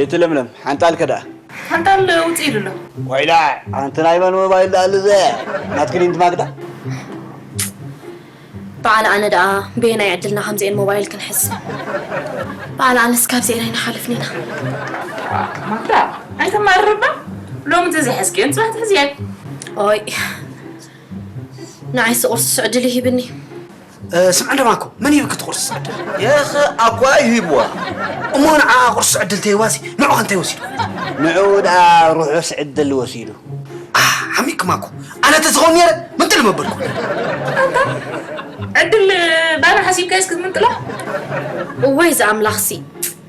እቲ ለምለም ሓንጣል ከዳ ሓንጣል ውጽእ ኢሉ ኣሎ። ኮይዳ ኣንቲ ናይ መን ሞባይል ደኣ ልዘ ናትክን ኢንት ማግዳ በዓል ኣነ ደኣ በየናይ ዕድልና ከምዚኤን ሞባይል ክንሕዝ? በዓል ኣነስ ካብዚኤን ኣይንሓልፍን ኢና። ማግዳ ኣይተማርርባ ሎሚ እንተዘይሐዝክየን ጽባሕ ትሕዝየን። ኦይ ንዓይስ ቁርሲ ስዕድል ይሂብኒ። ስምዕ እንደማኮ መን ይብክ ትቁርሲ ስዕድል? የኸ ኣኳ ይሂብዋ። እሞ ንዓ ቁርሲ ስዕድል ተይዋሲ ንዑ ከንታይ ወሲዱ? ንዑ ደኣ ርሑስ ዕድል ወሲዱ። ሓሚክማ እኮ ኣነ ተዝኸውን ነይረ ምንትል መበልኩ። ዕድል ባና ሓሲብካዮስ ክትምንጥላ? እዋይ ዝኣምላኽሲ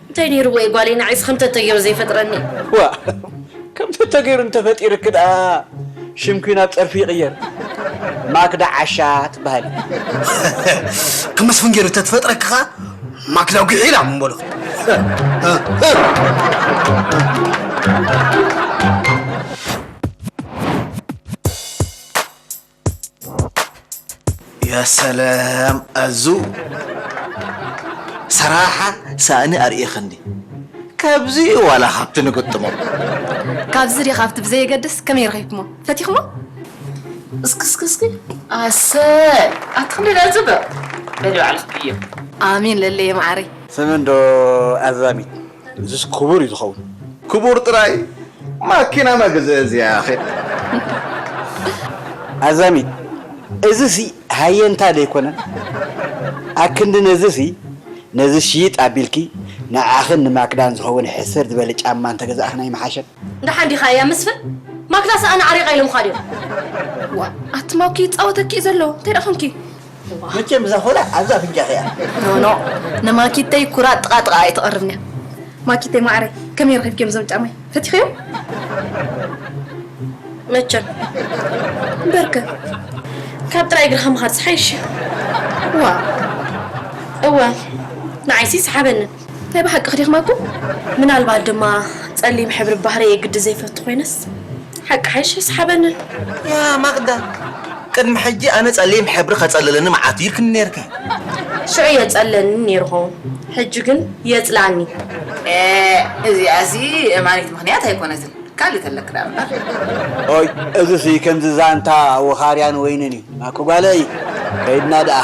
እንታይ ነይርዎ እዩ ጓለይ ንዓይስ ከም ተተገይሩ ዘይፈጥረኒ። ዋ ከም ተተገይሩ እንተፈጢርክ ደኣ ሽምኪ ናብ ጸርፊ ይቕየር። ማክዳ ዓሻ ትበሃል። ክመስፍን ገይሩ ተትፈጥረክኻ ማክዳ ጉሒላ ምበሎ። ያ ሰላም ኣዙ ሰራሓ ሳእኒ ኣርእኽኒ ካብዚ ዋላ ካብቲ ንግጥሞ ካብዚ ድየ ካብቲ ብዘየገድስ ከመይ ረኺብኩሞ ፈቲኽሞ እስክስክስኪ ኣሰ ኣትኽንዲ ዳ ጽብቕ በሊ ባዕልኽ ብዮ ኣሜን ለለየ መዓረይ ስምንዶ ኣዛሚት እዚስ ክቡር እዩ ዝኸውን ክቡር ጥራይ ማኪና መግዘ እዚያ ኸ ኣዛሚት እዚሲ ሃየንታ ደይኮነን ኣክንዲ ነዚሲ ነዚ ሽይጥ ኣቢልኪ ንዓኽን ንማክዳን ዝኸውን ሕስር ዝበለ ጫማ እንተገዛእኽና ይመሓሸን ደሓን ዲኻ እያ ምስፍን ማክዳ ሰኣን ዓሪቓ ኢሎም ኻድዮም ዋ ኣቲ ማኪ ይፃወተኪ እዩ ዘሎ እንታይ ደኣ ኾንኪ መቸም እዛ ኾላ ኣብዛ ኣፍንጫኺ እያ ኖ ኖ ንማኪተይ ኩራ ጥቓ ጥቓ ኣይትቐርብንያ ማኪተይ ማዕረይ ከመይ ረኺብክዮም እዞም ጫማይ ፈቲኽዮም መቸም በርከ ካብ ጥራይ እግርኻ ምኻድ ዝሓይሽ እዩ ዋ እወ ንዓይሲ ሰሓበኒ ናይ ብሓቂ ክዲኽማኩም ምናልባት ድማ ጸሊም ሕብሪ ባህሪ የግዲ ዘይፈቱ ኮይነስ ሓቂ ሓይሽ ይስሓበኒ ያ ማቕዳ ቅድሚ ሕጂ ኣነ ጸሊም ሕብሪ ከጸልለኒ መዓት ኢልክኒ ነርኪ ሽዑ የጸለኒ ነይሩ ኸውን ሕጂ ግን የጽላኒ እዚኣሲ እማኒት ምኽንያት ኣይኮነትን ካልእ ተለክ ደኣ እምበር ኦይ እዚሲ ከምዚ ዛንታ ወኻርያን ወይንን እዩ ኣኮ ጓለይ ከይድና ደኣ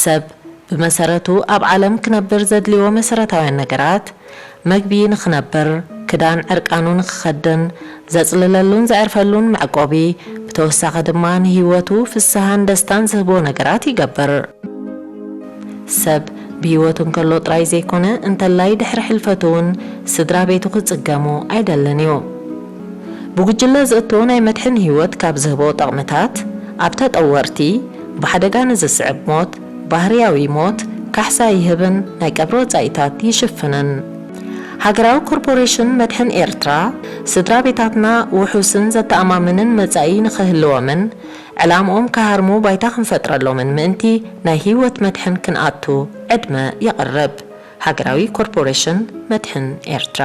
ሰብ ብመሰረቱ ኣብ ዓለም ክነብር ዘድልይዎ መሰረታውያን ነገራት፣ መግቢ ንኽነብር፣ ክዳን ዕርቃኑ ንኽኸድን፣ ዘጽልለሉን ዘዕርፈሉን መዕቆቢ፣ ብተወሳኺ ድማ ንህይወቱ ፍስሃን ደስታን ዝህቦ ነገራት ይገብር። ሰብ ብህይወቱ እንከሎ ጥራይ ዘይኮነ እንተላይ ድሕሪ ሕልፈቱ እውን ስድራ ቤቱ ክጽገሙ ኣይደልን እዩ። ብጉጅለ ዝእቶ ናይ መድሕን ህይወት ካብ ዝህቦ ጠቕምታት ኣብ ተጠወርቲ ብሓደጋ ንዝስዕብ ሞት፣ ባህርያዊ ሞት ካሕሳ ይህብን ናይ ቀብሪ ወጻኢታት ይሽፍንን። ሃገራዊ ኮርፖሬሽን መድሕን ኤርትራ፣ ስድራ ቤታትና ውሑስን ዘተኣማምንን መጻኢ ንኽህልዎምን ዕላምኦም ክሃርሙ ባይታ ክንፈጥረሎምን ምእንቲ፣ ናይ ህይወት መድሕን ክንኣቱ ዕድመ የቕርብ። ሃገራዊ ኮርፖሬሽን መድሕን ኤርትራ።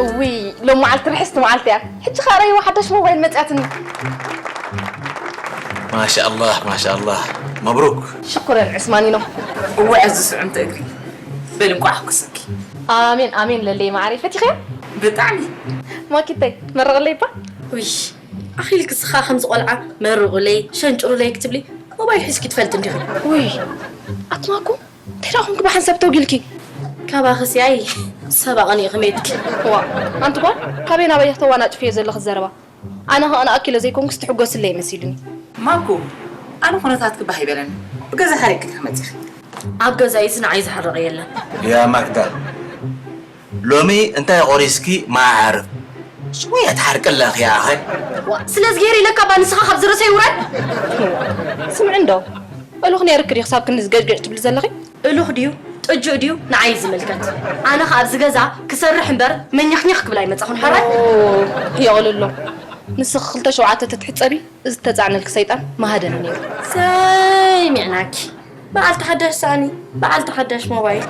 እውይ፣ ሎም መዓልቲ ርሕስቲ መዓልቲ እያ። ሕጂ ኸኣ ረይዋ ሓዳሽ ሞባይል መጽያትኒ። ማሻኣላህ፣ ማሻኣላህ። መብሩክ። ሽኩረን ዑስማኒኖ። እወ፣ እዚ ስዑምቲ እግሪ። በል፣ እንቋዕ ሕጉሰኪ። ኣሜን፣ ኣሜን ለለይ መዓረይ። ፈቲኽያ? ብጣዕሚ። ማኪተይ፣ መረቕለይ እባ። ውይ፣ ኣኺልኪ ስኻ ከምዚ ቆልዓ መርቑለይ፣ ሸንጭሩለይ ክትብሊ ሞባይል ሒዝኪ ትፈልጢ እንዲኺ? ውይ፣ ኣትማኩም፣ እንታይ ደኣ ኮንኪ ብሓንሳብ ተውጊልኪ? ካባኺ ስያይ ሰባቕን ኢኺ ሜትኪ። ዋ፣ ኣንቲ ጓል፣ ካበይ ናበይ ተዋናጭፍዮ ዘለኺ ዘረባ? ኣነ ኸኣ ንኣኪለ ዘይኮንኩስ ትሕጎስለይ መሲሉኒ። ማኩ፣ ኣነ ኩነታትኪ ባህ ይበለኒ። ብገዛ ሓሪቅኪ ዲኺ መጺኺ? ኣብ ገዛይስ ንዓይ ዝሓርቕ የለን። ያ ማክዳ፣ ሎሚ እንታይ ቆሪስኪ ማዓርብ? ሽሙ እያ ትሓርቂ ኣለኺ ኣኸ። ዋ፣ ስለዚ ገይረ ኢለካ ባ ንስኻ ካብ ዝርእሰይ ውረድ። ስምዒ እንዶ፣ እሉኽ ነይርኪ ድዩ ክሳብ ክንዲ ዝገጭገጭ ትብሊ ዘለኺ? እሉኽ ድዩ ጥጁእ ድዩ ንዓይ ዝምልከት? ኣነ ኸኣ ኣብዚ ገዛ ክሰርሕ እምበር መኛኽኛኽ ክብል ኣይመጻኹን። ሕራይ? ኦ፣ የቕልሎ። ንስኺ ክልተ ሸውዓተ ተትሕጸቢ፣ እዚ እተጻዕነልኪ ሰይጣን ምሃደነ ነይሩ። ሰሚዕናኪ። በዓልቲ ሓዳሽ ሳእኒ፣ በዓልቲ ሓዳሽ ሞባይል።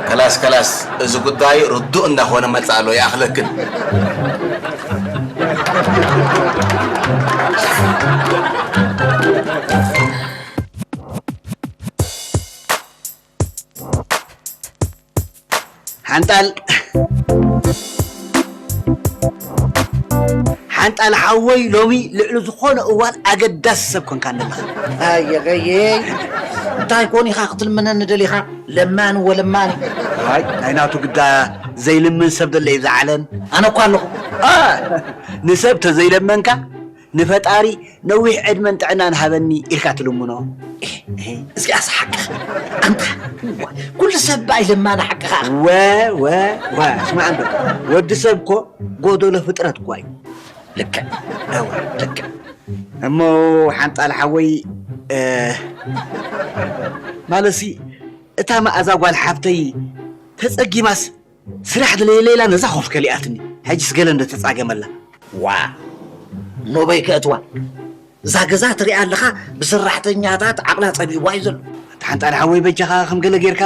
ከላስ፣ ከላስ፣ እዚ ጉዳይ ርዱእ እንዳኾነ መጽእ ኣሎ፣ ይኣኽለክን። ሓንጣል፣ ሓንጣል ሓወይ፣ ሎሚ ልዕሊ ዝኾነ እዋን ኣገዳሲ ሰብ ኮንካ ኣለኻ። ኣየገየ፣ እንታይ ኮን ኢኻ ክትልምነኒ ደሊኻ? ለማኒ ወለማኒ። ኣይ፣ ናይ ናቱ ግዳ ዘይልምን ሰብ ደለ እዩ ዝዓለም። ኣነ እኳ ኣለኹ። ኣ፣ ንሰብ ተዘይለመንካ፣ ንፈጣሪ ነዊሕ ዕድመን ጥዕናን ሃበኒ ኢልካ ትልምኖ። ኤህ፣ ኤህ፣ እዚኣስ ሓቅኻ። ኣንታ፣ ዋ፣ ኩሉ ሰብ ባይ ለማኒ ሓቅኻ። ወ፣ ወ፣ ወ፣ ስማዕ እንዶ፣ ወዲ ሰብ እኮ ጎደሎ ፍጥረት እኳ እዩ። ልክዕ፣ እወ፣ ልክዕ። እሞ ሓንጣል ሓወይ፣ እ፣ ማለትሲ፣ እታ መኣዛ ጓል ሓብተይ ተጸጊማስ ስራሕ ድለየለ ኢላ ነዛ ኮፍ ከሊኣትኒ። ሕጅስ ገለ እንደ ተጻገመላ። ዋ፣ እሞ በይ ከእትዋ። እዛ ገዛ ትሪኣ ኣለኻ፣ ብሰራሕተኛታት ዓቕላ ጸቢብዋ እዩ ዘሎ። ኣታ ሓንጣል ሓወይ በጃኻ ከም ገለ ጌርካ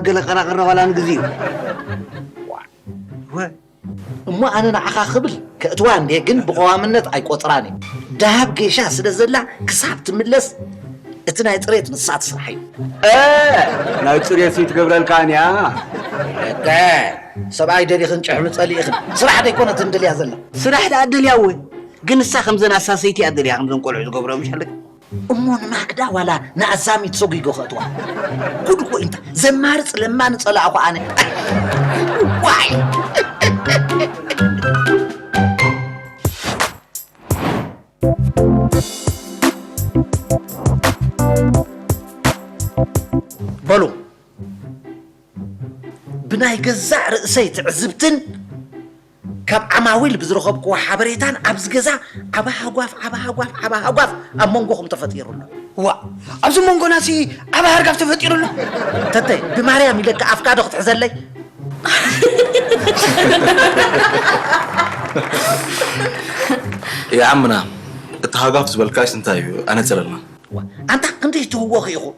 ገለ ቀራቕረ ዋላ ንግዜኡ። ዋ፣ ወ-፣ እሞ ኣነ ንዓኻ ክብል ከእትዋ እንድየ፣ ግን ብቐዋምነት ኣይቆጽራን እየ። ደሃብ ጌሻ ስለ ዘላ ክሳብ ትምለስ እቲ ናይ ጽሬት ንሳ ትስራሕ እዩ። እ፣ ናይ ጽሬት ትገብረልካ እያ። እከ፣ ሰብኣይ ደሊኽን ጭሕሚ ጸሊእኽን። ስራሕ ደይኮነት እንደልያ ዘላ። ስራሕ ደኣ ደልያ እወ፣ ግን ንሳ ከምዘን ኣሳሰይቲ እያ ደልያ፣ ከምዘን ቆልዑ ዝገብሮ ምሽ ኣለኪ። እሞ ንማክዳ ዋላ ንኣዛሚት ሰጒጎ ከእትዋ? ጉድ እኮ እዩ እንታ። ዘማርጽ ለማኒ ጸላእኹ ኣነ። ዋይ! በሉ፣ ብናይ ገዛእ ርእሰይ ትዕዝብትን ካብ ዓማዊል ብዝረኸብክዎ ሓበሬታን ኣብዚ ገዛ ዓቢ ሃጓፍ፣ ዓቢ ሃጓፍ፣ ዓቢ ሃጓፍ ኣብ መንጎኹም ተፈጢሩ ኣሎ። ዋ፣ ኣብዚ መንጎናሲ ዓቢ ሃርጋፍ ተፈጢሩ ኣሎ? ተተ፣ ብማርያም ኢለካ ኣፍካ ዶ ክትሕዘለይ? ይዓምና፣ እቲ ሃጓፍ ዝበልካስ እንታይ እዩ? ኣነጽረልና። ዋ፣ ኣንታ ክንደይ ትህወኽ ኢኹም?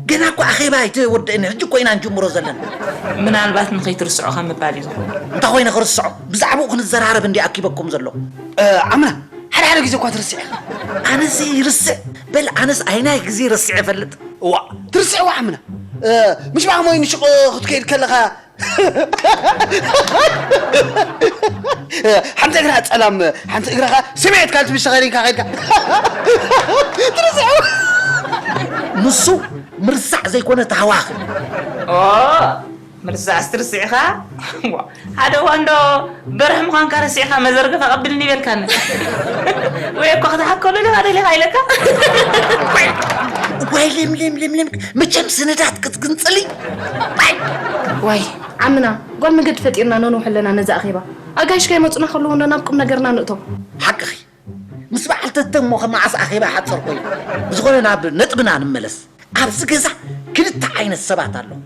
ገና እኮ ኣኼባ ኣይተወደእን፣ ሕጂ እኮ ኢና ንጅምሮ ዘለና። ምናልባት ንኸይትርስዖ ካብ ምባል እዩ ዝኾነ። እንታይ ኮይነ ክርስዖ? ብዛዕባኡ ክንዘራረብ እንዲ ኣኪበኩም ዘለኹ። እ፣ ዓምና፣ ሓደ ሓደ ግዜ እኳ ትርስዕ ኢኻ። ኣነስ ይርስዕ? በል ኣነስ ኣይናይ ግዜ ረሲዐ እፈልጥ። እዋ፣ ትርስዕ እዋ ዓምና። እ፣ ምሽ ባዕ ሞይ ንሽቕ ክትከይድ ከለኻ ሓንቲ እግራ ጸላም ሓንቲ እግራ ኸዓ ስምዒት ካልቲ ምሽ ተኸዲንካ ከይድካ ትርስዑ። ንሱ ምርሳዕ ዘይኮነ ተሃዋኺ። ኦ፣ ምርሳዕ ስትርስዕኻ? ዋ፣ ሓደ እዋን ዶ በርሒ ምዃንካ ረሲዕካ መዘርግፍ ኣቐብልኒ ይበልካኒ? ወይ እኮ ክትሓከሉ ኢልካ ደሊኻ ኢለካ? ወይ ሊም ሊም ሊም ሊም፣ መቸም ስንዳት ክትግንጽሊ። ወይ ዓምና፣ ጓል መገዲ ፈጢርና ነንውሕ ኣለና ነዚ ኣኼባ። ኣጋይሽ ከይመጹና ከለዉ እንዶ ናብ ቁም ነገርና ንእቶ። ሓቅኺ። ምስ በዓል ተተ እሞ ከ መዓስ ኣኼባ ይሓጽር ኮይኑ? ብዝኾነ ናብ ነጥብና ንመለስ። ኣብዚ ገዛ ክልተ ዓይነት ሰባት ኣለዉ።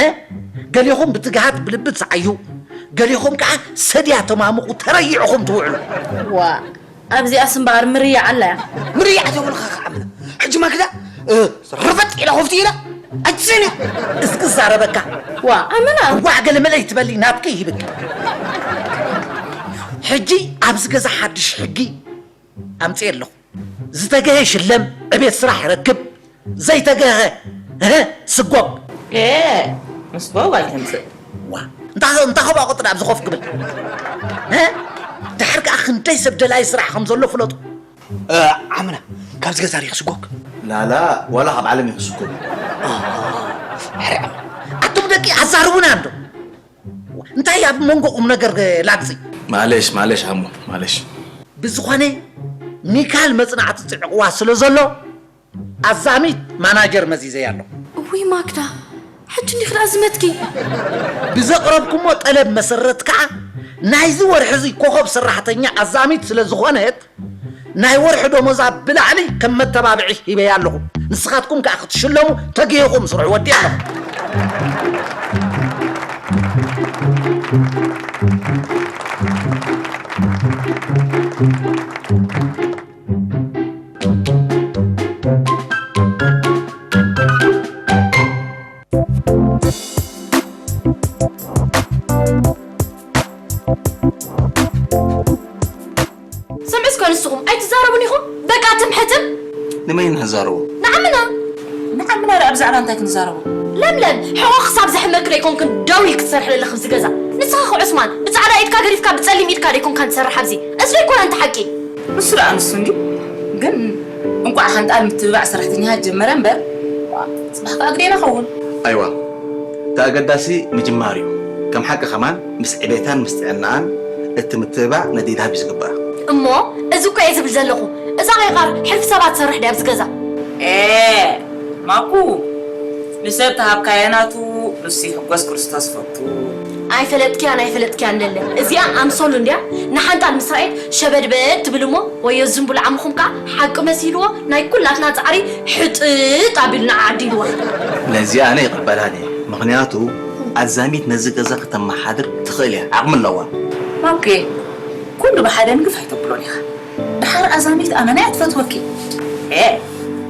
እ? ገሊኹም ብትግሃት ብልቢ ትሰዓዩ፣ ገሊኹም ከኣ ሰድያ ተማምቑ ተረይዕኹም ትውዕሉ። ዋ፣ ኣብዚኣስ እምበኣር ምርያዕ ኣላ እያ። ምርያዕ ተብልካ ከዓምና። ሕጂ ማክዳ፣ እ፣ ርፈጥ ኢላ ኮፍቲ ኢላ። ኣጅኒ። እስኪ ዛረበካ። ዋ፣ ኣመና። ዋዕ ገለ መለይ ትበሊ ናትኪ ይህብክ። ሕጂ ኣብዚ ገዛ ሓድሽ ሕጊ ኣምጽእ ኣለኹ። ዝተገሀ ሽለም፣ ዕቤት ስራሕ ይረክብ፣ ዘይተገሀ፣ እህ፣ ስጎግ። ኤ፣ ምስጎግ ኣይተምጽእ። ዋ፣ እንታ-፣ እንታ ኸብኣ ቁጥር ኣብዚ ኮፍ ክብል። እ? ድሓር ከኣ ክንደይ ሰብ ደላይ ስራሕ ከም ዘሎ ፍለጡ። እ፣ ዓምና፣ ካብዚ ገዛ ርኢኽ ስጎግ? ላላ፣ ዋላ ካብ ዓለም ኢኺ ስጎግ። ኣረ ዓምና፣ ኣቱም ደቂ ኣዛርቡና እንዶ። እንታይ ኣብ መንጎ ቁም ነገር ላግጺ? ማለሽ፣ ማለሽ፣ ዓሞ፣ ማለሽ። ብዝኾነ፣ ሚካል መጽናዕቲ ጽዕቕዋ ስለ ዘሎ፣ ኣዛሚት ማናጀር መዚዘያ ኣለኹ። እውይ ማክዳ፣ ሕጂ እንዲኺ ደኣ ዝመትኪ። ብዘቕረብኩሞ ጠለብ መሰረት ከኣ፣ ናይዚ ወርሒ እዚ ኮኸብ ሰራሕተኛ ኣዛሚት ስለ ዝኾነት፣ ናይ ወርሒ ደሞዛ ብላዕሊ ከም መተባብዒ ሂበያ ኣለኹ። ንስኻትኩም ከኣ ክትሽለሙ ተገይኹም ስርሑ ወዲእ ኣለኹ። ስምዒ እስከ ንስኹም ኣይትዛረቡን ኢኹም? በቃ ትም ሕትም። ንመን ንዛረቡ? ንዓምና። ንዓምና ደኣ ብዛዕባ እንታይ ክንዛረቡ? ለምለም፣ ሕቖ ክሳብ ዘሕመኪ ዶ ኣይኮንክን ደው ኢልኪ ትሰርሒ ዘለኺ ኣብዚ ገዛ? ንስኻ ኸ ዑስማን፣ ብጻዕዳ ኢድካ ገዲፍካ ብጸሊም ኢድካ ዶ ኣይኮንካን ትሰርሕ ኣብዚ? እዚ ዶ ኣይኮነን እቲ ሓቂ? ንሱ ደኣ ንሱ እንድዩ። ግን እንቋዕ ሓንጣል ምትብባዕ ሰራሕተኛታት ጀመረ እምበር፣ ጽባሕ ከኣ ግደና ኸውን። ኣይዋ፣ እቲ ኣገዳሲ ምጅማር እዩ። ከም ሓቂ ከማን ምስ ዕቤታን ምስ ጥዕናኣን እቲ ምትብባዕ ነዲዳብ እዩ ዝግባእ። እሞ እዚ እኮ እየ ዝብል ዘለኹ። እዛ ቐይቓር ሕልፊ ሰባት ትሰርሕ ድያ ኣብዚ ገዛ? ኤ፣ ማኩ፣ ንሰብ ተሃብካዮ ናቱ፣ ንሱ ይሕጎስ ክርስቶስ ፈቱ። ኣይፈለጥክያን ኣይፈለጥክያን ለለ። እዚኣ ኣምሰሉ እንድያ፣ ንሓንጣል ምስ ረኣየት ሸበድበድ ትብል እሞ፣ ወዮ ዝንቡል ዓምኹም ከኣ ሓቂ መሲልዎ፣ ናይ ኩላትና ጻዕሪ ሕጥጥ ኣቢሉ ንዓ ዓዲልዋ። ነዚኣ ኣነ ይቕበላን እየ። ምኽንያቱ፣ ኣዛሚት ነዚ ገዛ ከተመሓድር ትኽእል እያ፣ ዓቕሚ ኣለዋ። ኦኬ፣ ኩሉ ብሓደ ንግፍ ኣይተብሎን ኢኻ። ደሓር ኣዛሚት ኣመና እያ ትፈትወኪ። ኤ፣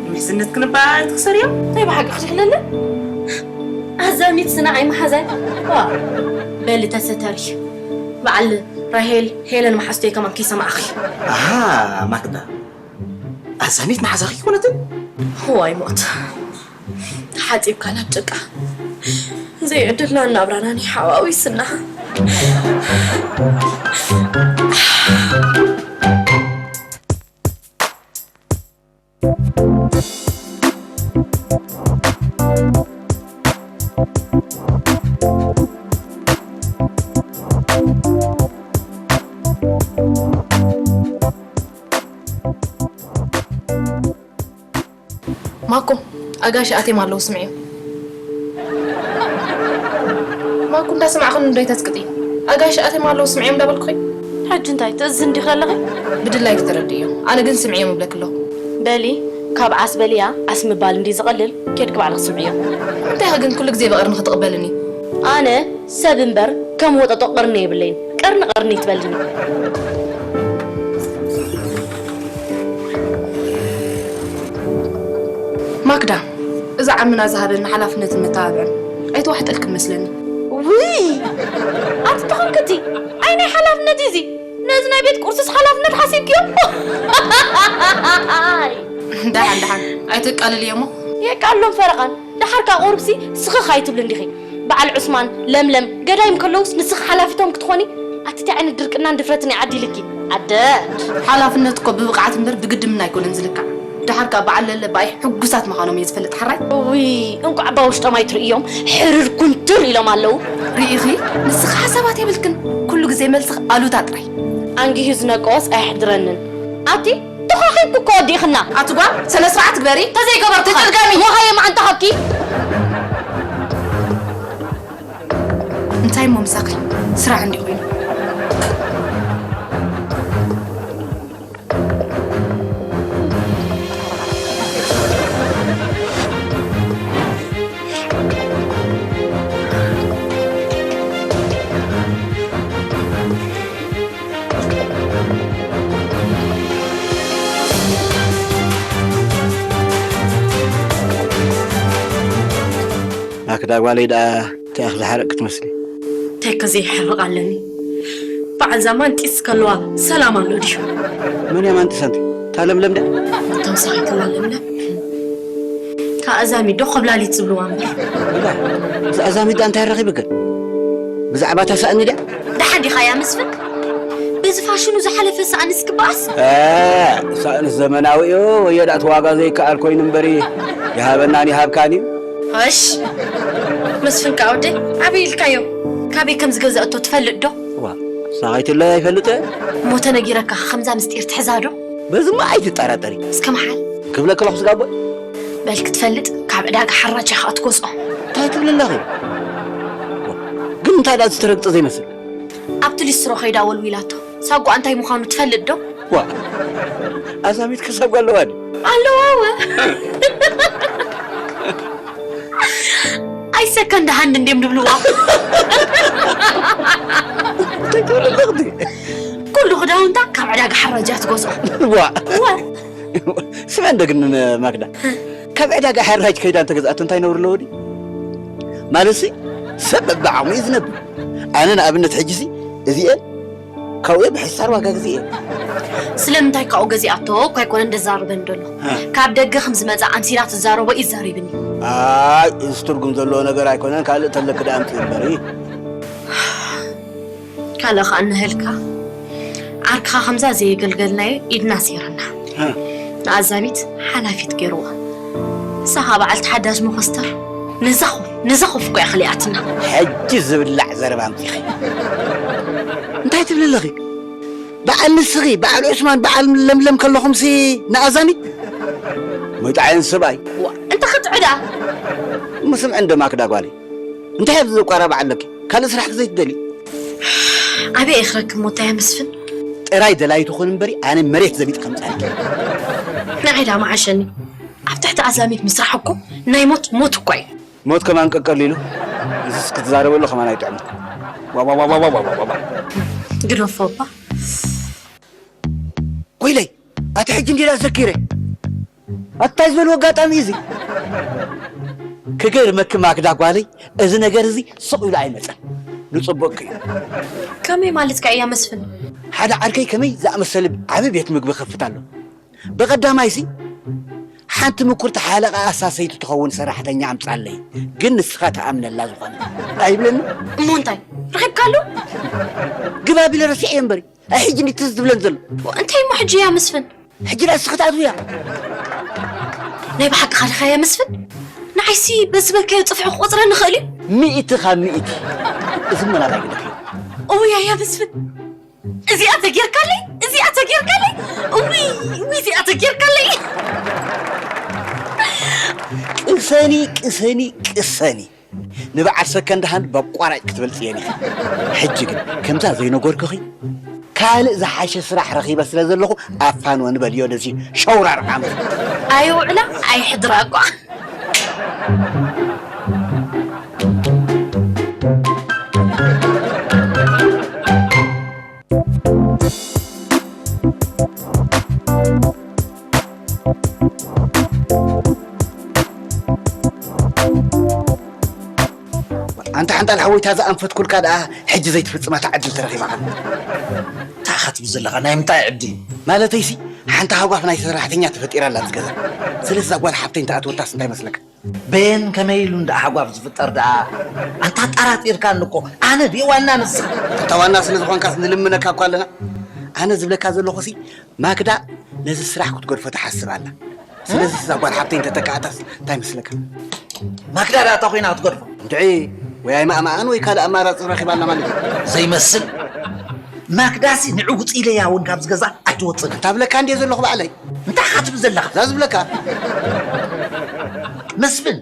ንምሕዝነት ክንበሃል ኣይትኽሰርዮ? እንታይ ብሓቂ ክድሕነለ? ኣዛሚት ስና ኣይመሓዛይ። ዋ፣ በሊ ተሰተሪ። በዓል ራሄል፣ ሄለን መሓዝተይ ከማን ከይሰማዕኺ። ኣሃ፣ ማክዳ። ኣዛሚት መሓዛኺ ይኮነትን? ዋይ ሞት። ተሓጺብካ ናብ ጭቃ። ዘይዕድልና ናብራና ናይ ሓዋዊስና። ማኮ፣ ኣጋሽ ኣትዮም ኣለዉ፣ ስምዕዮም። ማኩ፣ እንዳሰማዕኽኒ እንዶ ኣይተስቅጢ? ኣጋሽ ኣትዮም ኣለዉ፣ ስምዕዮም እንዳበልኩኺ። ሕጂ እንታይ ትእዝዝ እንዲኺ ዘለኺ? ብድላይ ክትረድእዮ። ኣነ ግን ስምዕዮም እብለኪ ኣለኹ። በሊ፣ ካብ ዓስ በልያ ዓስ ምባል እንዲ ዝቐልል፣ ኬድኪ ባዕልኺ ስምዕዮም። እንታይ ግን ኩሉ ግዜ ብቐርኒ ክትቕበልኒ? ኣነ ሰብ እምበር ከም ወጠጦ ቀርኒ የብለይን። ቀርኒ ቀርኒ ትበልኒ። ማክዳ፣ እዛ ዓምና ዝሃበኒ ሓላፍነትን መተባብዕን ኣይተዋሕጠልክን መስለኒ። ውይ! ኣንቲ ተኸንክቲ! ኣይ ናይ ሓላፍነት እዩ እዚ! ነዚ ናይ ቤት ቁርስስ ሓላፍነት ሓሲብክዮ? ደሓን፣ ደሓን። ኣይተቃልልዮ እሞ። የቃልሎም ፈረቓን። ደሓር ከኣ ቁሩብሲ ስኽኽ ኣይትብሊ እንዲኺ። በዓል ዑስማን፣ ለምለም፣ ገዳይም ከለውስ ንስኺ ሓላፊቶም ክትኾኒ? ኣቲ እንታይ ዓይነት ድርቅናን ድፍረትን እዩ ዓዲልኪ? ኣደ! ሓላፍነት እኮ ብብቕዓት እምበር ብግድምና ኣይኮነን ዝልካዕ። ደሓር ከኣ በዓል ለለ ብኣይ ሕጉሳት ምዃኖም እየ ዝፈልጥ፣ ሓራይ? እውይ፣ እንቋዕ ኣባ ውሽጦም ኣይትርእዮም፣ ሕርር ኩንትር ኢሎም ኣለዉ። ርኢኺ? ንስኺ ሓሳባት የብልክን። ኩሉ ግዜ መልስኺ ኣሉታ ጥራይ። ኣንጊሁ ዝነቀወስ ኣየሕድረንን። ኣቲ ተዃኺብኩ እኮ ወዲእኽና። ኣቲ ጓል፣ ስነ ስርዓት ግበሪ። ተዘይገበርኩ ትድርገሚ። ወሃየ መዓንጣ ሃብኪ። እንታይ እሞ ምሳኺ? ስራሕ እንዲ ኮይኑ። ማክዳ ጓለይ ደኣ እንታይ ኢኺ ዝሓረቅ ክትመስሊ? እንታይ ከ ዘይሕርቕ ኣለኒ? በዓል ዛማን ጢስ ከለዋ ሰላም ኣሎ ድዩ? መን እያ ማንጢሰንቲ? እታ ለምለም ድያ? ተወሳኺትላ ለምለም። እታ ኣዛሚት ዶ ኮብላሊት ዝብልዋ እምበር። እዛ ኣዛሚት ደኣ እንታይ ረኺብክን? ብዛዕባ እታ ሳእኒ ድያ? ደሓን ዲኻ እያ መስፍን? በዚ ፋሽኑ ዝሓለፈ ሳእንስ ክበኣስ? እ፣ ሳእንስ ዘመናዊ እዩ። ወዮ ደኣ እቲ ዋጋ ዘይከኣል ኮይኑ እምበሪ ይሃበናን ይሃብካን እዩ። እሽ፣ መስፍን ከኣ ወደይ፣ ኣበይ ኢልካዮ? ካበይ ከም ዝገዛእቶ ትፈልጥ ዶ? ዋ፣ ሳቐይትለይ ኣይፈልጥ። እሞ ተነጊረካ ከምዛ ምስጢር ትሕዛ ዶ? በዝማ ኣይትጠራጠሪ። እስከ መሓል። ክብለኪ ኣለኹ ስጋቦይ። በል ክትፈልጥ ካብ ዕዳጋ ሓራጃ ከኣ ትገዝኦ። እንታይ ትብሊ ኣለኺ? ዋ፣ ግን እንታይ ደኣ ዝተረግጠ ዘይመስል? ኣብቲ ሊስትሮ ከይዳ ወልዊላቶ። ሳጓ እንታይ ምዃኑ ትፈልጥ ዶ? ዋ፣ ኣዛሚት ክሳብ ኣለዋ ድዩ? ኣለዋ ወ። ኣይ ሰከንድ ሃንድ እንድዮም ዝብልዋ። እንታይ ትብሊ ኣለኽቲ? ኩሉ ክዳውንታ ካብ ዕዳጋ ሓራጃ ትገዝኦ። ዋ። ወ። ስምዐ እንደ ግን ማክዳ፣ ካብ ዕዳጋ ሓራጅ ከይዳ እንተገዝኣቶ እንታይ ነውሪ ኣለዎ ድዩ? ማለትሲ ሰብ በብዓቕሙ እዩ ዝነብር። ኣነ ንኣብነት ሕጂሲ እዚኤን ካብኡ እየ ብሕሳር ዋጋ ግዜ እየ። ስለምንታይ ካብኡ ገዚኣቶ እኮ ኣይኮነን ደዛርበን ደሎ። እ። ካብ ደገ ከም ዝመጽኣ ኣምሲላ ትዛረቦ እዩ ዛሪብኒ። ኣይ፣ እዚ ትርጉም ዘለዎ ነገር ኣይኮነን፣ ካልእ ተለኪ ደኣ ኣምጽኢ እምበሪ። ካልእ ኸኣ እንሀልካ፣ ዓርክኻ ከምዛ ዘየገልገልናዮ ኢድና ሴረና። እ። ንኣዛሚት ሓላፊት ገይርዋ። ንሳ ኸኣ በዓልቲ ሓዳሽ መኾስተር ነዛ ኾፍ፣ ነዛ ኾፍ እኮ እያ ከሊኣትና። ሕጂ ዝብላዕ ዘረባ ኣምጺኺ። እንታይ ትብሊ ኣለኺ? በዓል ንስኺ፣ በዓል ዑስማን፣ በዓል ለምለም ከለኹምሲ ንኣዛሚት? መይጣዕያን ሰብኣይ። ዋ፣ እንተ ክትዕዳ። እሞ ስምዒ እንደ ማክዳ ጓለይ። እንታይ ኣብዚ ዘቋራብዓ ኣለኪ? ካልእ ስራሕ ዘይትደሊ? ኣበይ እየ ክረክብ ሞታ እያ መስፍን? ጥራይ ደላዪ ትኾን እምበሪ ኣነ መሬት ዘቢጥ ከምጻልኪ። ንዓይ ዳ መዓሸኒ። ኣብ ትሕቲ ኣዛሚት ምስራሕ እኮ ናይ ሞት ሞት እኮ እዩ። ሞት ከማን ቀቀል ኢሉ። እዚስ ክትዛረበሉ ከማን ኣይጥዕምን። ዋዋዋዋዋዋዋዋ። ግደፎ እባ። ወይለይ፣ ኣቲ ሕጂ እንዲዳ ዘኪረ። ኣታይ ዝበልዎ ኣጋጣሚ እዩ እዚ? ክገርመኪ ማክዳ ጓለይ፣ እዚ ነገር እዚ ስቕ ኢሉ ኣይመጸን። ንጽቡቕኪ እዩ። ከመይ ማለትካ እያ መስፍን? ሓደ ዓርከይ ከመይ ዝኣመሰለ ዓቢ ቤት ምግቢ ክኸፍት ኣሎ። ብቐዳማይሲ፣ ሓንቲ ምኩርቲ ሓለቓ ኣሳሰይቲ ትኸውን ሰራሕተኛ ኣምጻለይ፣ ግን ንስኻ ትኣምነላ ዝኾነ ኣይብለኒ። እሞ እንታይ? ረኺብካሉ? ግባ ቢለ ረሲዐዮ እምበሪ። ኣይ፣ ሕጂ እንዲ ትዝ ዝብለን ዘሎ። እንታይ እሞ ሕጂ እያ መስፍን? ሕጂ ደኣ እስኺ ትኣትውያ። ናይ ብሓቂ ኻዲኻያ መስፍን? ንዓይሲ በዚ ዝበልካዮ ጽፍሒ ክቆጽረ ንኽእል እዩ? ሚእቲ ካብ ሚእቲ። እዚ መላጣ ግደፍዮ። እውይ ኣያ መስፍን። እዚኣ ተጌርካለይ? እዚኣ ተጌርካለይ? እውይ፣ እውይ፣ እዚኣ ተጌርካለይ? ቅሰኒ፣ ቅሰኒ፣ ቅሰኒ። ንበዓል ሰከንድ ሃንድ በቋራጭ ክትበልጽ እየን ኢኺ። ሕጂ ግን ከምዛ ዘይነገርኩኺ ካልእ ዝሓሸ ስራሕ ረኺበ ስለ ዘለኹ ኣፋንወኒ በልዮ ነዚ ሸውራር ዓመት። ኣይውዕላ ኣይሕድራ እኳ። ኣንታ ሓንጣል ሓወይታ ዝኣንፈትኩልካ ደኣ ሕጂ ዘይትፍጽማ እታ ዕድል ተረኺባኻ። እንታይ ኢኻ ትብል ዘለኻ? ናይ ምንታይ ዕድል? ማለተይሲ፣ ሓንቲ ሃጓፍ ናይ ሰራሕተኛ ተፈጢራ ኣላ እቲ ገዛ። ስለዚ እዛ ጓል ሓፍተይ እንተኣትወታስ እንታይ መስለካ? በየን ከመይ ኢሉ እንዳ ሃጓፍ ዝፍጠር ደኣ? ኣንታ ኣጠራጢርካኒ እኮ። ኣነ ድየ ዋና ንስኻ? ኣንታ ዋና ስለ ዝኾንካስ ንልምነካ እኮ ኣለና። ኣነ ዝብለካ ዘለኹሲ ማክዳ ነዚ ስራሕ ክትገድፎ ትሓስብ ኣላ። ስለዚ እዛ ጓል ሓፍተይ እንተተካእታስ እንታይ መስለካ? ማክዳ ደኣ እታ ኮይና ክትገድፎ? እንድዒ፣ ወይ ኣይማእማኣን ወይ ካልእ ኣማራጺ ረኺባ ኣላ ማለት እዩ። ዘይመስል። ማክዳሲ ንዕውጽ ኢለያ እውን ካብዚ ገዛ ኣይትወጽእን። እንታብለካ እንድየ ዘለኹ ባዕለይ። እንታይ ኢኻ ትብል ዘለኻ? እዛ ዝብለካ። መስፍን፣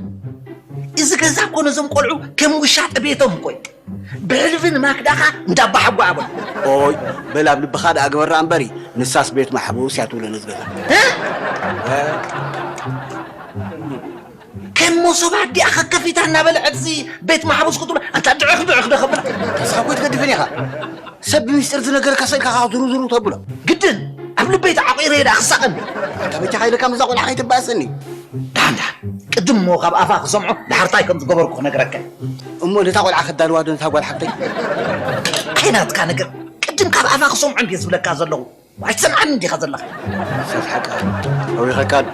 እዚ ገዛ እኮ ነዞም ቆልዑ ከም ውሻጠ ቤቶም እኮ እዩ። ብሕልፊ ንማክዳኻ እንዳባሓጓ ኣበሉ። ኦይ፣ በል ኣብ ልብኻ ደኣ ግበራ እምበሪ፣ ንሳስ ቤት ማሕቡስ እያ ትብሎ ነዚ ገዛ። እ? ከም መሶብ ኣዲኣ ከከፊታ እናበልዐትሲ ቤት ማሕቡስ ክትብሎ፣ ኣንታ ድዕኽ ድዕኽ ዶ ከብላ? ተስፋ እኮ ኣይትገድፍን ኢኻ። ሰብ ብሚስጥር ዝነገረካ ሰኢልካ ካዓ ዝሩዝሩ ተብሎ። ግድን ኣብ ልበይ ተዓቂረ እየ ደኣ ክሳቐኒ። ኣንታ በጃኻ ኢለካ ምስዛ ቆልዓ ከይትባእሰኒ። ደሓን ደሓን። ቅድም እሞ ካብ ኣፋ ክሰምዖ ደሓር ታይ ከም ዝገበርኩ ክነግረካ። እሞ ነታ ቆልዓ ከዳልዋ ዶ ነታ ጓል ሓፍተይ? ኣይ ናትካ ነገር። ቅድም ካብ ኣፋ ክሰምዖ እንድየ ዝብለካ ዘለኹ። ኣይትሰምዓኒ እንዲኻ ዘለኻ። ሰብ ሓቂ። ኣውሪኸካ ኣሎ።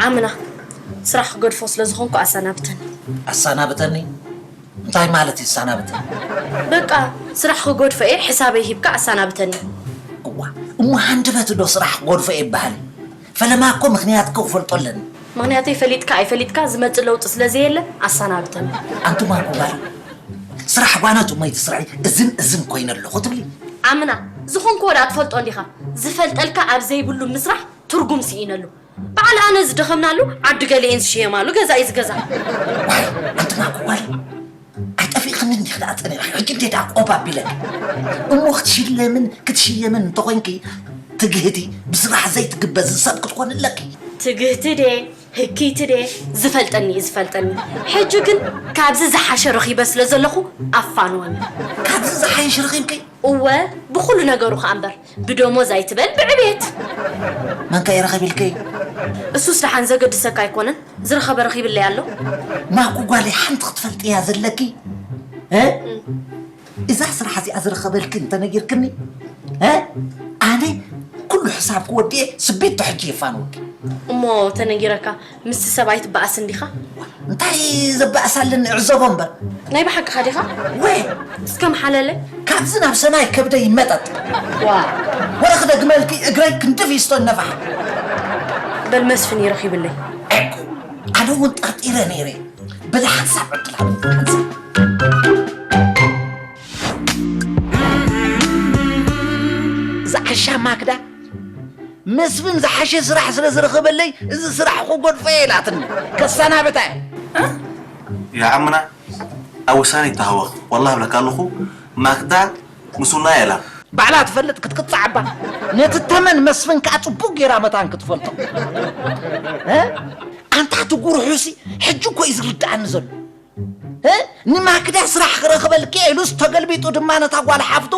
ዓምና፣ ስራሕ ክገድፎ ስለ ዝኾንኩ ኣሰናብተኒ። ኣሰናብተኒ? እንታይ ማለት እዩ ኣሰናብተኒ? በቃ፣ ስራሕ ክገድፎ እየ፣ ሕሳበይ ሂብካ ኣሰናብተኒ። እዋ፣ እሞ ሃንደበት ዶ ስራሕ ክገድፎ እየ ይበሃል? ፈለማ እኮ ምኽንያትኪ ክፈልጦ ኣለኒ። ምኽንያተይ ፈሊጥካ ኣይፈሊጥካ ዝመጽእ ለውጢ ስለ ዘየለ ኣሰናብተኒ። ኣንቲ ማርኮ ጓል፣ ስራሕ ጓኖት እሞ ኣይትስርሒ፣ እዝን እዝን ኮይነ ኣለኹ ትብሊ። ዓምና፣ ዝኾንክዎ ደኣ ትፈልጦ እንዲኻ። ዝፈልጠልካ ኣብ ዘይብሉ ምስራሕ ትርጉም ስኢነሉ። በዓል ኣነ ዝደኸምናሉ ዓዲ ገሊኤን ዝሽየማሉ ገዛ እዩ ዝገዛ። ዋይ፣ ኣንቲ ማርኮ ጓል፣ ኣይጠፊእኽኒ እንዲኺ ደኣ ጸኒሕኪ፣ ሕጂ እንዴ ደኣ ቆብ ኣቢለኪ። እሞ ክትሽለምን ክትሽየምን እንተኾይንኪ፣ ትግህቲ፣ ብስራሕ ዘይትግበዚ ሰብ ክትኮኒ ኣለኪ። ትግህቲ ድየ ህክይቲ ድየ ዝፈልጠኒ እዩ ዝፈልጠኒ። ሕጂ ግን ካብዚ ዝሓሸ ረኺበ ስለ ዘለኹ ኣፋንወኒ። ካብዚ ዝሓይሽ ረኺብኪ? እወ፣ ብኹሉ ነገሩ ከኣ እምበር፣ ብደሞዝ ኣይትበል ብዕቤት። መን ከ ይረኸብ ኢልኪ? እሱስ ደሓን ዘገድሰካ ኣይኮነን፣ ዝረኸበ ረኺብለይ ኣሎ። ማኩ ጓለይ ሓንቲ ክትፈልጥያ ዘለኪ፣ እ? እዛ ስራሕ እዚኣ ዝረኸበልኪ እንተነጊርክኒ፣ እ? ኣነ ኩሉ ሕሳብ ክወድኤ ስቢት ሕጂ የፋንወኪ። እሞ ተነጊረካ ምስቲ ሰብ ኣይትበኣስን ዲኻ? እንታይ ዘበኣስ ኣለኒ? ዕዘቦ እምበር። ናይ ብሓቅኻ ዲኻ? ወይ! እስከ መሓለለ። ካብዚ ናብ ሰማይ ከብደይ ይመጠጥ። ዋ! ወረ ክደግመልኪ እግረይ ክንዲ ፊስቶ ይነፋሕ። በል መስፍን ይረኺብለይ። ዕቁ! ኣነ እውን ጠርጢረ ነይረ። በሊ ሓንሳብ ዕድል ሃበኒ፣ ሓንሳብ። እዛ ዓሻ ማክዳ፣ መስፍን ዝሓሸ ስራሕ ስለ ዝረኸበለይ፣ እዚ ስራሕ ክጎድፎ እየ ኢላትኒ። ከሰናብታ እየ። ያ ዓምና፣ ኣብ ውሳኔ ይተሃወኽ። ዋላ እብለካ ኣለኹ፣ ማክዳ ምስውና እያ ኢላ። ባዕላ ትፈልጥ ክትቅጻዕ እባ። ነቲ ተመን መስፍን ከኣ ጽቡቕ ጌራ መታን ክትፈልጦ። እ? ኣንታ እቲ ጉርሑሲ ሕጂ እኮ እዩ ዝርድኣኒ ዘሎ። እ? ንማክዳ ስራሕ ክረኽበልኪ ኢሉስ ተገልቢጡ ድማ ነታ ጓል ሓፍቱ፣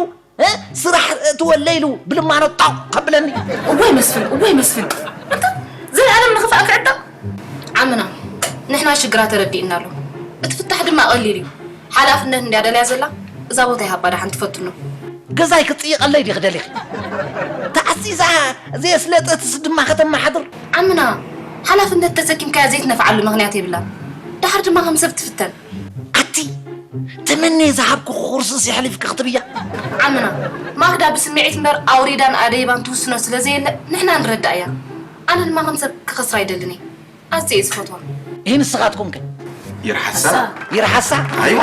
እ? ስራሕ እትወለ ኢሉ ብልማኖ ጣቕ ከብለኒ። እወይ መስፍን፣ እወይ መስፍን። ኣንታ፣ ዘለኣለም ንኽፋእ ክዕጠቕ። ዓምና፣ ንሕና ሽግራ ተረዲእና ኣሎ። እቲ ፍታሕ ድማ ቀሊል እዩ። ሓላፍነት እንድያ ደልያ ዘላ፣ እዛ ቦታ ይሃባ ደሓን ትፈትኖ። ገዛይ ክትጽይቐለይ ዲኺ ደሊኺ? ተዓዚዛ ዘየስለጠትስ ድማ ከተመሓድር? ዓምና፣ ሓላፍነት ተሰኪምካያ ዘይትነፍዓሉ ምኽንያት የብላን። ደሓር ድማ ከም ሰብ ትፍተን። ኣቲ፣ ተመንየ ዝሃብኩኺ ኩርሲስ የሕሊፍኪ ክትብያ? ዓምና፣ ማክዳ ብስምዒት እምበር ኣውሪዳን ኣደይባን ትውስኖ ስለ ዘየለ፣ ንሕና ንረዳእ እያ። ኣነ ድማ ከም ሰብ ክኸስራ ኣይደልን እየ። ኣዝየ እየ ዝፈትዋ። ይህ ንስኻትኩም ከ? ይርሓሳ። ይርሓሳ? ኣይዋ።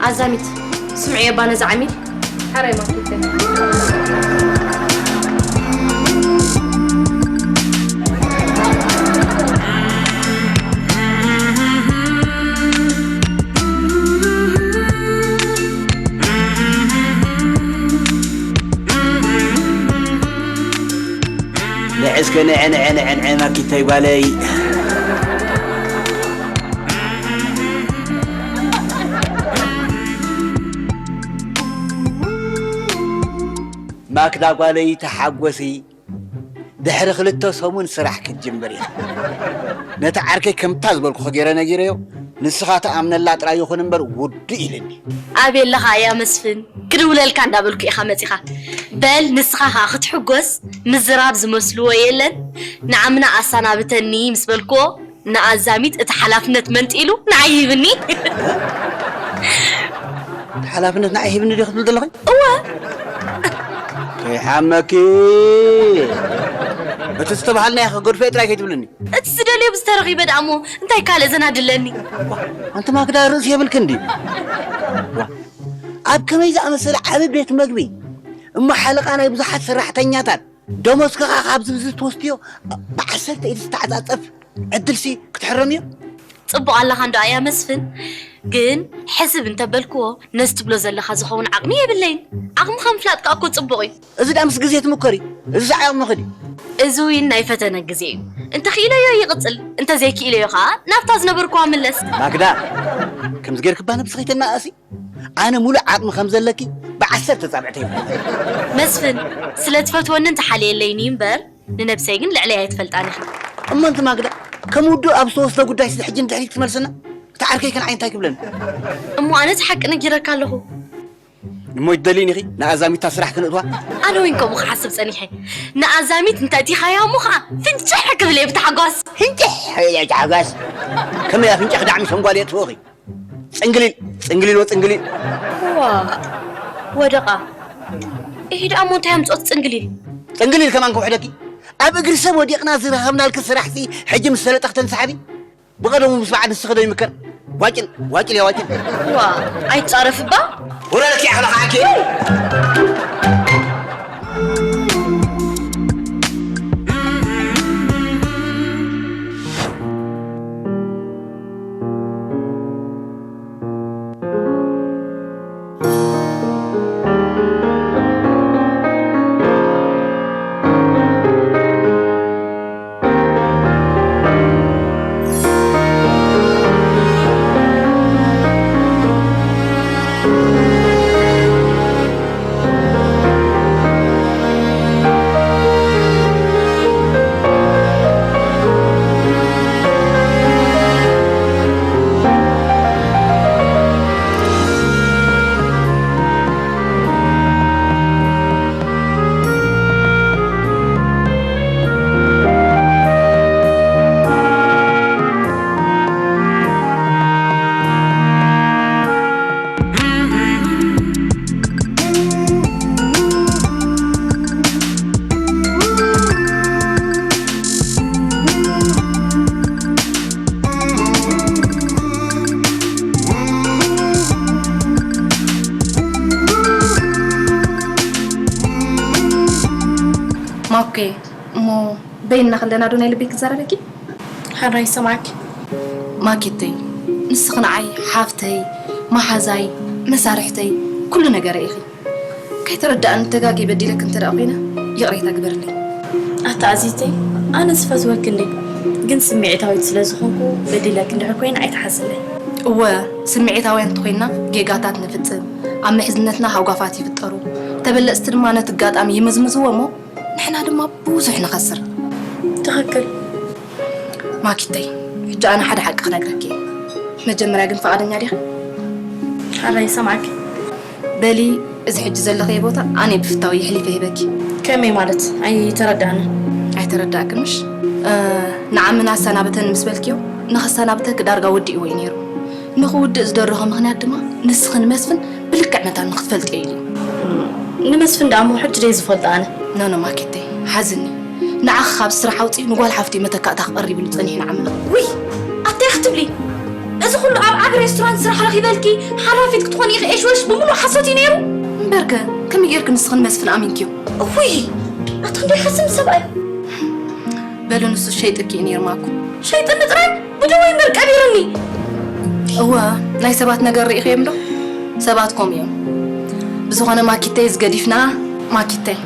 ኣዛሚት፣ ስምዕዮ እባ ነዚ ዓሚል። ሓራይ ማኪተ። ከነዐንዐንዐንዐ ማኪተይ ጓለይ። ማክዳ ጓለይ ተሓጎሲ። ድሕሪ ክልተ ሰሙን ስራሕ ክትጅምር ኢኻ። ነቲ ዓርከይ ከምታ ዝበልኩ ገይረ ነጊረዮ። ንስኻ ተኣምነላ ጥራይ ይኹን እምበር ውዱእ ኢልኒ። ኣበይ ኣለኻ እያ መስፍን? ክድውለልካ እንዳበልኩ ኢኻ መጺኻ። በል ንስኻ ኸኣ ክትሕጎስ ምዝራብ ዝመስልዎ የለን። ንዓምና ኣሰናብተኒ ምስ በልክዎ ንኣዛሚት እቲ ሓላፍነት መንጢሉ ንዓይ ሂብኒ። እቲ ሓላፍነት ንዓይ ሂብኒ ድዩ ክትብል ዘለኺ? እወ። ከይሓመኪ። እቲ ዝተባሃልናዮ ክገድፎ ጥራይ ከይትብልኒ። እቲ ዝደልዮ ብዝተረኺበ ደኣ እሞ እንታይ ካልእ ዘናድለኒ? ኣንቲ ማክዳ ርእሲ የብልክን ድዩ? ዋ፣ ኣብ ከመይ ዝኣመሰለ ዓቢ ቤት መግቢ እሞ ሓለቓ ናይ ብዙሓት ሰራሕተኛታት ደሞዝኪ ኸኣ ካብዚ ብዚ ትወስድዮ ብዓሰርተ ኢድ ዝተዓጻጸፍ ዕድልሲ ክትሕረምዮ? ጽቡቕ ኣለኻ እንዶ ኣያ መስፍን፣ ግን ሕስብ እንተበልክዎ ነዚ ትብሎ ዘለኻ ዝኸውን ዓቕሚ የብለይን። ዓቕምኻ ምፍላጥ ከኣ እኮ ጽቡቕ እዩ። እዚ ደኣ ምስ ግዜ ትምከር እዩ። እዚ ዓቕምኺ ድዩ? እዚ እውን ናይ ፈተነ ግዜ እዩ። እንተኽኢለዮ ይቕጽል፣ እንተዘይክኢለዮ ከኣ ናብታ ዝነበርክዋ ምለስ። ማግዳ፣ ከምዚ ጌርኪ እባ ነብስኺ ተነኣእሲ። ኣነ ሙሉእ ዓቕሚ ከም ዘለኪ ብዓሰርተ ጻብዕተይ ይፈልጥ። መስፍን፣ ስለ ትፈትወንን ትሓልየለይን እዩ እምበር፣ ንነብሰይ ግን ልዕለይ ኣይትፈልጣን ኢኺ። እሞ ኣንቲ ማግዳ፣ ከም ውዱእ ኣብ ዝተወስደ ጉዳይሲ ሕጂ ንድሕሪት ክትመልስና? እቲ ዓርከይ ከንዓይ እንታይ ክብለኒ? እሞ ኣነ እቲ ሓቂ ነጊረካ ኣለኹ። እሞ ይደልይን ኢኺ ንኣዛሚታ ስራሕ ክነእትዋ? ኣነ እውን ከምኡ ክሓስብ ጸኒሐ። ንኣዛሚት እንተ ኣእቲኻያ እሞ ኸኣ ፍንጭሕ ክብል እየ ብታሕጓስ። ፍንጭሕ ክብል እየ ብታሕጓስ። ከመይ እያ ፍንጭሕ ዳዕሚ ሸንጓል የጥፍእኺ? ጽንግሊል፣ ጽንግሊል ወጽንግሊል። ዋ፣ ወደቓ። ይሄ ደኣ እሞ እንታይ ኣምጽኦት ጽንግሊል? ጽንግሊል ከማን ክውሕደኪ። ኣብ እግሪ ሰብ ወዲቕና ዝረኸብናልኪ ስራሕሲ ሕጂ ምስ ሰለጠ ክተንስሓቢ? ብቐደሙ ምስ በዓል ንስኺ ዶ ይምከር? ዋጭል፣ ዋጭል እያ ዋጭል። ዋ፣ ኣይትጻረፍ እባ። ውረድኪ ኣኽለኻዕኪ። ማኩ፣ እሞ በይንና ከለና ዶ ናይ ልበይ ክዛረበኪ? ሓራይ ሰማዕኪ። ማኪተይ፣ ንስኺ ንዓይ ሓፍተይ፣ መሓዛይ፣ መሳርሕተይ፣ ኩሉ ነገረይ ኢኺ። ከይተረዳእኒ ተጋግየ በዲለኪ እንተ ደኣ ኮይነ፣ ይቕሬታ ግበርለይ። ኣታ ኣዚዘይ፣ ኣነ ዝፈትወኪ እንድየ፣ ግን ስምዒታዊት ስለ ዝኾንኩ በዲለኪ እንድሕር ኮይነ ኣይትሓዝለይ። እወ፣ ስምዒታውያን እንተኾይንና ጌጋታት ንፍጽም፣ ኣብ ምሕዝነትና ሃጓፋት ይፍጠሩ። ተበለጽቲ ድማ ነቲ ኣጋጣሚ ይምዝምዝዎ እሞ፣ ንሕና ድማ ብዙሕ ንኸስር። ትኽክል። ማኪተይ፣ ሕጂ ኣነ ሓደ ሓቂ ክነግረኪ እየ። መጀመርያ ግን ፍቓደኛ ዲኺ? ሓራይ ይሰምዓኪ። በሊ፣ እዚ ሕጂ ዘለኽዮ ቦታ ኣነ ብፍታው የሕሊፈ ሂበኪ። ከመይ ማለት? ኣይተረዳእንን። ኣይተረዳእክን ምሽ? እ፣ ንዓምና ኣሰናብተኒ ምስ በልክዮ፣ ንኸሰናብተኪ ዳርጋ ወዲእዎ እዩ ነይሩ። ንኽውድእ ዝደረኾ ምኽንያት ድማ ንስኽን መስፍን ብልክዕ መታን ንኽትፈልጥዮ ኢሉ እዩ። ንመስፍን ደኣ እሞ ሕጂ ደይ ዝፈልጦ ኣነ? ኖ፣ ኖ፣ ማኪተይ፣ ሓዝኒ። ንዓኺ ካብ ስራሕ ኣውፂኡ ንጓል ሓፍቱ መተካእታ ክቐርብ ኢሉ ጸኒሑ ንዓምና። ውይ፣ ኣታይ ክትብሊ? እዚ ኩሉ ኣብ ዓቢ ሬስቶራንት ስራሕ ረኺበልኪ ሓላፊት ክትኾኒ ኢኺ ኤሽወሽ ብምሉእ ሓሶት እዩ ነይሩ? እምበርከ፣ ከመይ ጌርኪ ንስኽን መስፍን ኣሚንክዮ? እውይ፣ ኣቶ እንዶ ይሓስም ሰብኣይ። በሉ ንሱ ሸይጥኪ እዩ ነይሩ ማኩ። ሸይጥኒ ጥራይ? ብደወይ እምበር ቀቢርኒ። እወ፣ ናይ ሰባት ነገር ርኢኽዮም ዶ? ሰባት ከምኡ እዮም። ብዝኾነ ማኪተይ ዝገዲፍና ማኪተይ።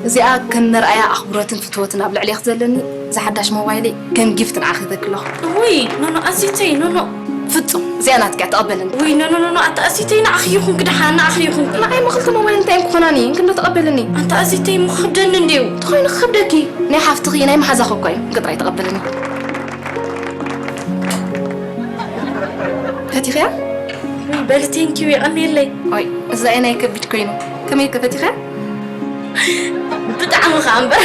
እዚኣ ከም መርኣያ ኣኽብሮትን ፍትወትን ኣብ ልዕሌኺ ዘለኒ፣ እዛ ሓዳሽ ሞባይለይ ከም ጊፍት ንዓኺ ሂበኪ ኣለኹ። ውይ፣ ኖኖ፣ ኣዚተይ፣ ኖኖ። ፍጹም፣ እዚኣ ናትኪ እያ፣ ተቐበልኒ። ውይ፣ ኖኖ፣ ኖኖ፣ ኣታ ኣዚተይ፣ ንዓኺ ይኹን ክድሓን፣ ንዓኺ ይኹን። ንዓይ እሞ ክልተ ሞባይል እንታይ እዮም ክኾናኒ? እንክንዶ ተቐበልኒ። ኣንታ ኣዚተይ፣ እሞ ክብደኒ እንድዩ። እንታይ ኮይኑ ክብደኪ? ናይ ሓፍትኺ፣ ናይ መሓዛኺ እኮ እዩ። እንክጥራይ ተቐበልኒ። ፈቲኽያ? ውይ፣ በሊ፣ ቴንኪዩ፣ የቐንየለይ። ኦይ፣ እዛ እየ ናይ ከቢድ ኮይኑ። ከመይ ከ ፈቲኽያ? ብጣዕሚ ኸኣ እምበር።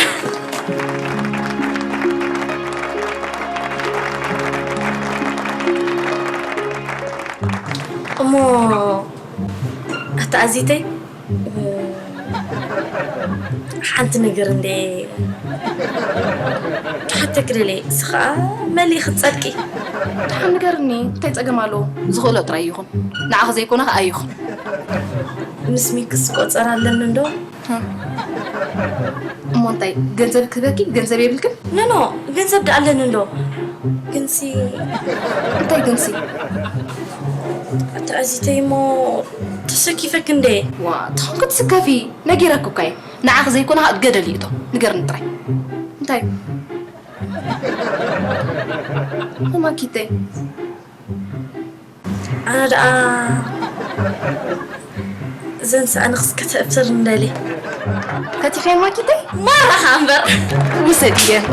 እሞ ኣታ ኣዚተይ፣ ሓንቲ ነገር እንደ ትሓተኪ ደልየ፣ እሱ ኸኣ መሊእ ክትጸድቂ። ደሓን ንገርኒ፣ እንታይ ጸገም ኣለዎ? ዝኽእሎ ጥራይ ይኹን። ንዓኺ ዘይኮነ ኸኣ ይኹን። ምስ ሚክስ ቆጸር ኣለኒ እንዶ? እሞ እንታይ ገንዘብ ክህበኪ? ገንዘብ የብልክን? ኖ፣ ኖ፣ ገንዘብ ደኣ ኣለኒ እንዶ? ግንሲ እንታይ ግንሲ? ኣታ ኣዚተይ እሞ ተሰኪፈኪ እንደ? ዋ፣ ትኾንኩ ትስከፊ? ነጊረኪ እኮ እየ። ንዓኺ ዘይኮነ ኻእ ገደል ይእቶ። ንገርኒ ጥራይ። እንታይ? ማኪተይ። ኣነ ደኣ እዘን ሰኣንኽስ ከተእፍር እንደሊ። ፈቲኸን ማኪተይ? ማራኻ እምበር። ውሰድየን።